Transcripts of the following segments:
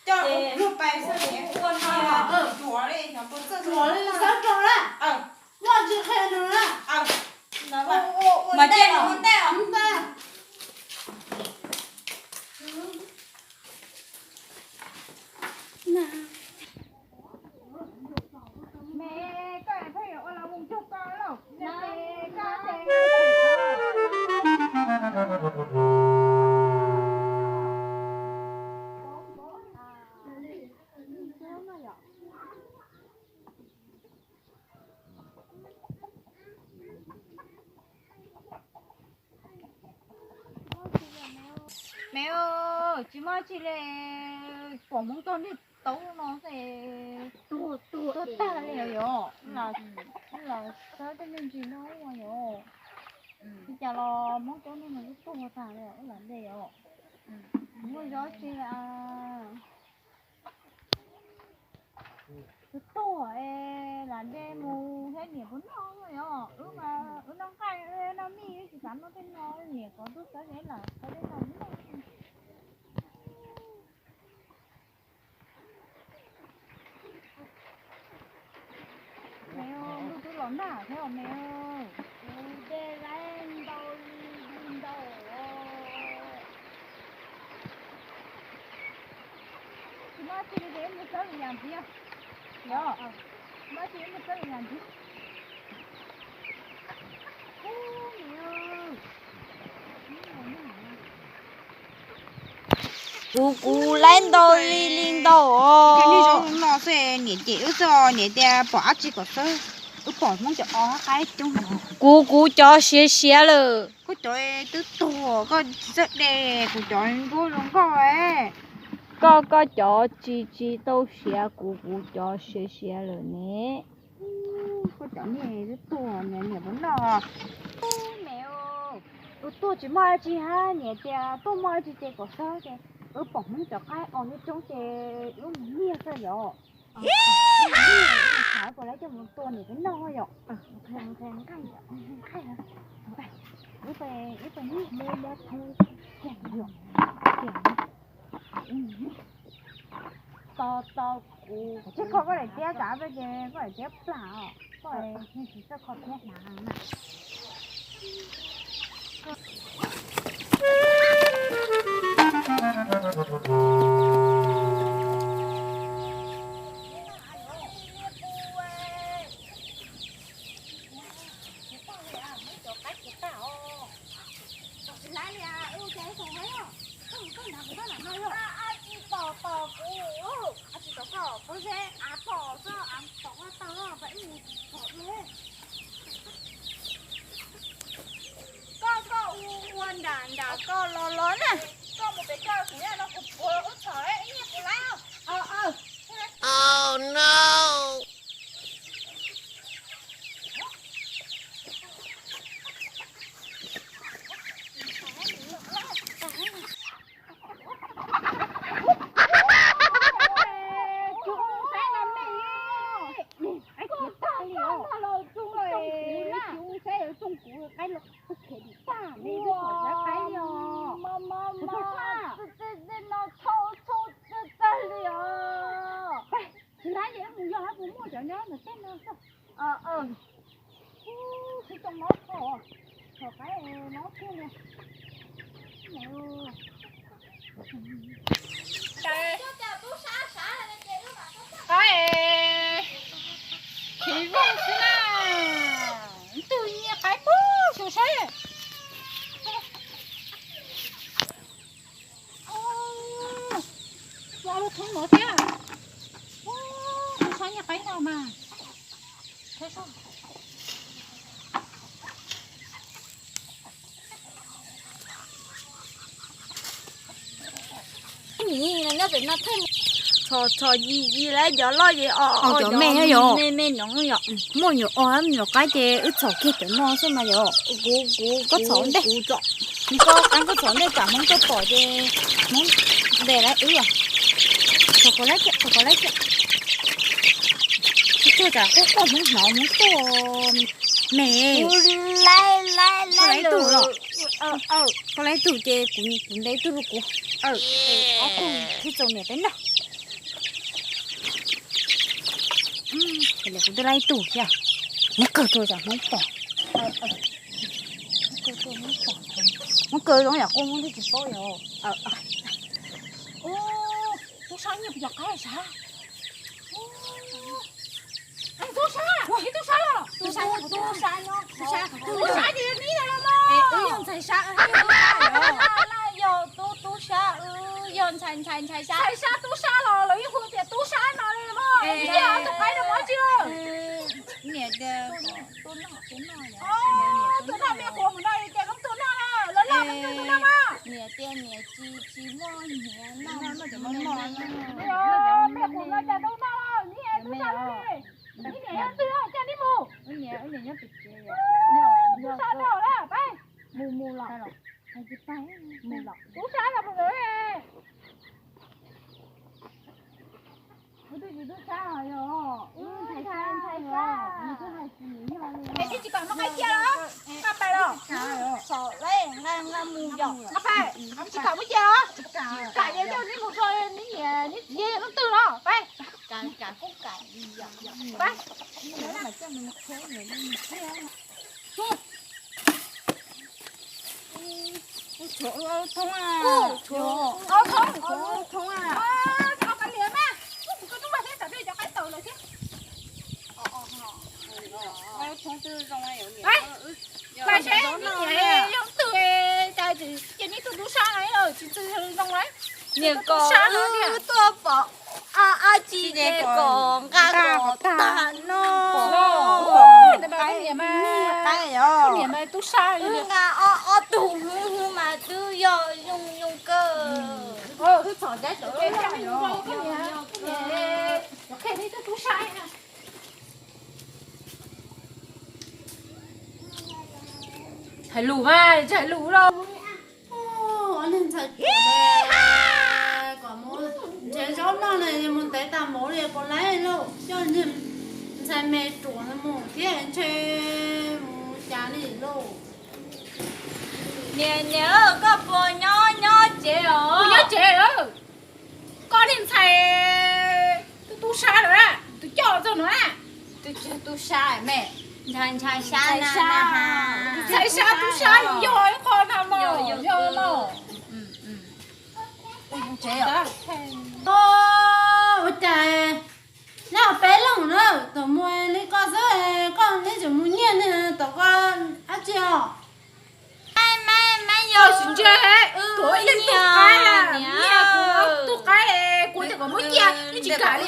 Coj luag pais xwb, ua no, tsuav li, tsuav li xwb rau na. Muaj tsis qhia nws na. Mas cia nws ua ntej os. Me, koj pheej yuav ua lawv mus cuag koj lauj. Me, tsis muaj tsi li, pom hmoov tuag ntig taub no xwb, tuag tag li os. Los xawb tej me ntsis no yom. Li cas los hmoov tuag ntig no twb tuag tag li os, lam ntej yom. Muaj zov tsi li. Wb tuag es lam de mus thiab niam puas noj yom? Wb mas wb noj nqaij noj mij, wb tsis xav noj tej no, niam kov tuaj xav es lam xav tej no noj. Me, ntuj twb los nag thiab me. Kuv de laib ntau li ntau. Tsis muaj tsi li ces wb mus txawb lwm yam ntxiv. Yog, tsis muaj tsi wb mus txawb lwm yam ntxiv. Kuv, kuv laib ntau li li ntau os. Niam ces wb txog niam tias pom dab tsi kom xawb, wb pom hmoob cov o qaib coob. Kuv, kuv cov siav siav lawm. Koj cov twb tuag koj tsis txawj de, kuv cov nruab zoo nkauj. Koj, koj cov tsis, tsis tau siav, kuv, kuv cov siav siav lawm ne. Koj cov niag twb tuag niam puas noj. Me, wb tuag tsis muaj dab tsi hab, niam tias tuaj muaj dab tsi ces kom xawb ces wb pom hmoob cov qaib o coob coob ces wb mus nyiag xwb yom. Xav puas laib coj mus tua niam peb noj yom. Tos, tos kuv. Tsis kho koj daim tiab tas ces koj daim tiab plam os, koj tsis txawj kho tiab hnav na. Koj, koj ua nram nram koj los los na. Koj mus pem koj kuv nyob no kuv puas ub txhom ib niag kuv lawm. Tsis laib ces wb mus yog puas muaj cov nyob ntawm tej no xwb. Sib too mob tho, thaum qaib mob kiag li. Qaib khiv vooj xwb na, ntug nyiag qaib pug xyuas saib. Ua lub thoob no thiab. Ua, kuv saib nyiag qaib no mas. Nyob pem no thawj, txhom txhom yim yim lawm, cov loj ces o, cov me me me no yom. Muaj nyuam o nyuam qaib ces wb txhom kiag cov no xwb mas yom. Kuv, kuv, koj txhom ntej, koj qab koj txhom ntej tsam hmoob tuaj pom ces hmoob ntes lawv wb. Txhom kom lawv kiag, txhom kom lawv kiag. Tsis txog tsam quaj quaj hmoob hnov hmoob tuaj me. Laib laib laib tus los. Koj laib tug ces kuv, kuv ntes ib tug rau kuv. Ob tug thiaj txaus niam peb noj. Kuv twb laib ib tug thiab. Muab kaw rau tsam Hmoob pom. Muab kaw zoo yam qub Hmoob twb tsis paub yom. Tub sab nyiam puas yog qaib sab? Tub sab, ib tub sab los? Tub sab, tub sab nyob, tub sab, tub sab ces yog neb los mas. Wb yog ntxhais sab, yog tub, tub sab, wb yog ntxhais, ntxhais, ntxhais sab. Ntxhais sab tub sab los lawv yeej hu tias tub sab no li mas. Tus qaib no muaj tsi? Niam tias tua noj, tua noj, tua noj, mej quav mus no ces koj tua noj na, lawv loj koj tua noj mas. Niam tias niam tsis, tsis muaj hniav noj, mej quav no cas tau noj, neb tub sab li, neb niam yog twg coj neb mus? Tub sab no na, peb mus, mus los. Tub sab no mus lawm. Wb twb tsis tub sab yog, wb ntxhais sab, ntxhais sab, nws twb hais tias nws yog li. Es twb tsis kam muab qaib cia los? Nqa pais los? Saum lawm, nqa, nqa mus yom. Nqa pais, tsis kam muab cia los? Kam yog yog neb mus rau neb niam neb txiv leej twg los peb. Peb. Tshuav ob thoob, tshuav ob thoob, tshuav ob thoob. Koj liam mas, kuv koj tub mas thiab, tsam peb cov qaib tawm lawm thiab. Pab seb neb niam yog twg, cas tsis cia neb tug tub sab no, tsis txwj zoo lawm. Niam kom wb tuaj pom ab tsi ces kom nqa kom tag no. Niam mas tub sab, wb nqa ob, ob tug hwv hwv mas twb yog zoo zoo kawg. Hais lus mas, tsis hais lus los. Ntxhais, kom mus nrhiav zaub noj na, mus ntev tas npaum li puas laib lauj, coj ntxhais me ruam no mus thiab ntshe mus cas li lauj. Niam, niam, koj puas nyob, nyob tsev os? Nyob tsev os. Koj niag ntxhais tub tub sab lawm na, tus coj txog no na. Twb tsis tub sab me, ntxhais sab na. Ntxhais sab tub sab yog ib qho ntag mog, yog mog. Ua cas nyob peb leeg na, tom mus li koj xwb, koj neb tseem mus nyiag tom koj dab tsi os? Yog tsis ntsia, tuav ib leeg tug qaib, nyiag kuv tug qaib, kuv tias kom muab cia, neb tsis kam li.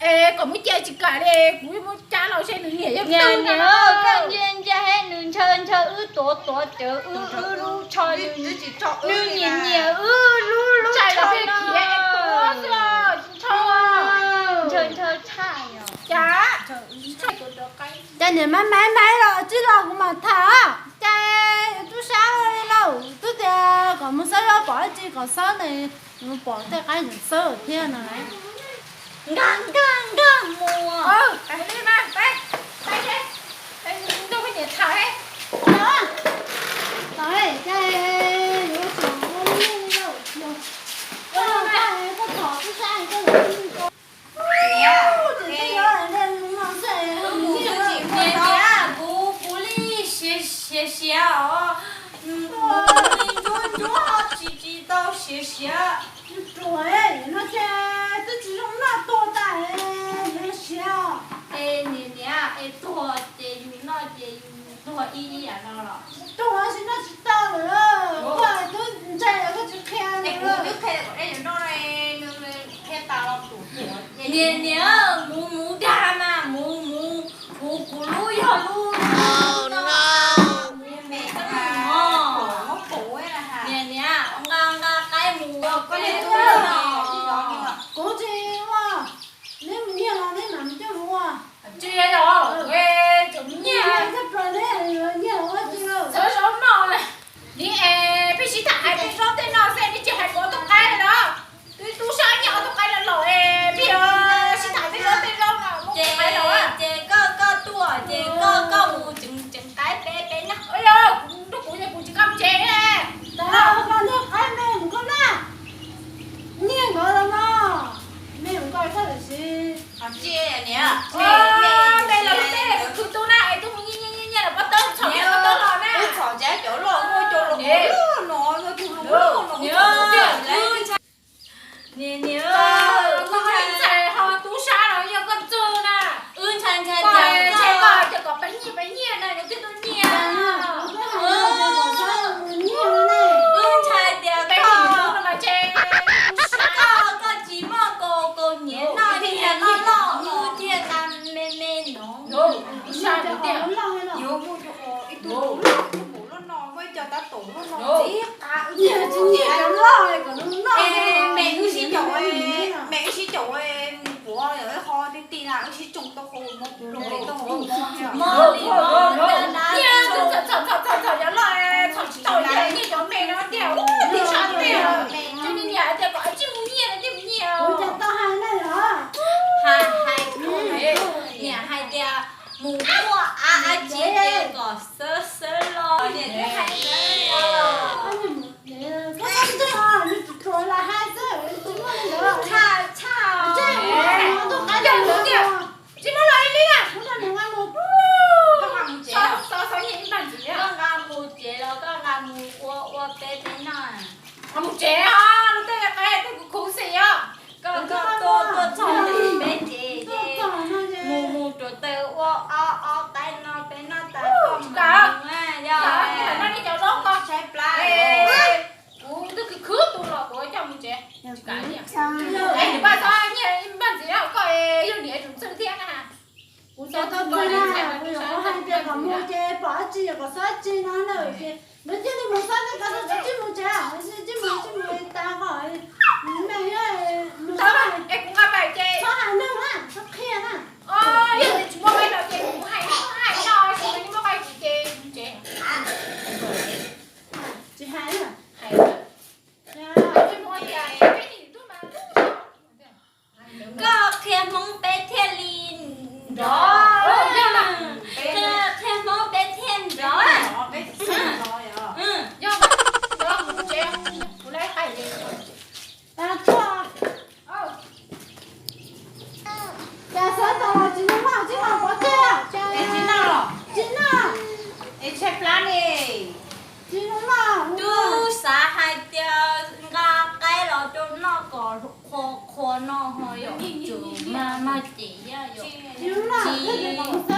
Es kom muab cia tsis kam li, kuv muab cab los seb nws nyiam yog twg no. Koj ntsia ntsia he, nws ntshaw ntshaw wb tuav tuav cawv wb lub tsho, nws nyiam nyiam wb lub lub tsho no. Ntshaw ntshaw tshaj. Cas niam maiv maiv los tsis los kuv mam tham. Cas tub sab li lauj, twb tias kom mus xawb zaub pom dab tsi kom xawb ne, mus pom tej qaib tseem xawb thiab no. Nkag nkag nkag mus. Peb, peb nrog peb niam tham. Cas yuav tsum ua li lauj, koj thov tub sab koj. Niam, kuv, kuv li siav siav siav os, kuv li ntsuab ntsuab tsis tsis tau siav siav. Ruam, no ces twb tsis zoo noj tuag tas, yuav siav. Es niam, niam, es tuag ces yus noj ces yus tuag ib yam no los? Tuag tsis noj tsis tau lawm, koj twb ntshai koj tsis qhia li. Kuv twb qhia kom dej yuav noj, nws qhia tas los tus. Niam, niam, muv muv dag mas muv muv, kuv, kuv lub yog lub, lub no, muv me, niam, niam, nqa nqa qaib mus. Kuv tsis ua, neb mus nyiag los neb mam coj mus ua. Tsis yog, tseem mus nyiag, nyiag los ua tsis xav zaub noj. Ni es peb sib tham hais tej zaub tej no xwb, neb tsis hais kuv tus qaib los. Twb tub sab nyiag ob tug qaib los lawm es peb yuav sib tham tej zaub tej zaub no muab kuv qaib los. Ces koj, koj tuaj ces koj, koj mus tseem, tseem qaib peb, peb noj. Niam, niam, koj ntshai ho tub sab los yog koj txog na. Wb ntshai ntshai tias koj, koj tias kom pab nyiaj pab nyiaj na, nws thiaj tuaj nyiaj. Wb ntshai tias koj, koj, koj tsis muaj kaus kaus hniav noj thiaj loj loj, wb thiaj ta me me no. Tub sab tias yuav muaj ib tug loj no, muaj ib co tab tom loj no, txiv qab wb tsis nyiam loj kom nws noj. Me wb sib caum, me wb sib caum mus puav ho ti ti na, wb sib tsoo tau qhov no, txhom txhom txhom txhom cov loj, txhom tsis tau tiag, nyiaj cov me no tiag, tib sab tiag. Cov niag niam tias kom tsij mus nyiaj, tsij mus nyiaj. Kuv cas tau hais na los? Hais, hais, niam hais tias mus ua av av tsev kom sawv sawv los, niam twb hais tias. Koj tsis tau, nws tsuas lam hais xwb, tsis muaj li ntawd. Tshaj, tshaj. Tsis muaj li li na. Koj nqa mus tsev, koj nqa mus tsev los koj nqa mus ua ua peb peb noj. Nqa mus tsev os, lub tej qe tej kuv khuv xim os. Koj, koj tuaj, tuaj txog peb tsev ces mus, mus rau taw ua ob ob qaib no peb noj tas koj mus. Yog, noj li cov zaub koj tshaib plab. Kuv twb khwv khwv tus los kuv coj mus tsev. Npaj txhob nyiag ib npaj ntxiv koj, yog niam tsum txwj thiab na. Kuv txhob txwj na, kuv yog kuv hais tias kom mus ces pom dab tsi yog kom xav dab tsi no na ces lawv cia li mus xav tias koj tsis mus tsev, cia li mus, cia li mus tas kom me mus xav. Es kuv nqa pais ces txhob hais neeg na, txhob qhia na. Yog tias tsis muaj qaib no ces kuv hais, hais no, tsis muaj qaib ces mus tsev. Tsis hais na. Koj qhia Hmoob peb thiaj li nrov. Qhia, qhia Hmoob peb thiaj nrov. Cas sawv tau los tsis noj, tsis noj pov tseg, tsis noj, tsis noj. Es tshaib plab ne. Tsis noj. Twb xav hais tias nqa qaib los rau noj kom qhuav qhuav no ho yom, tsuas mag mag ces yog yom. Tsis noj, tsis noj.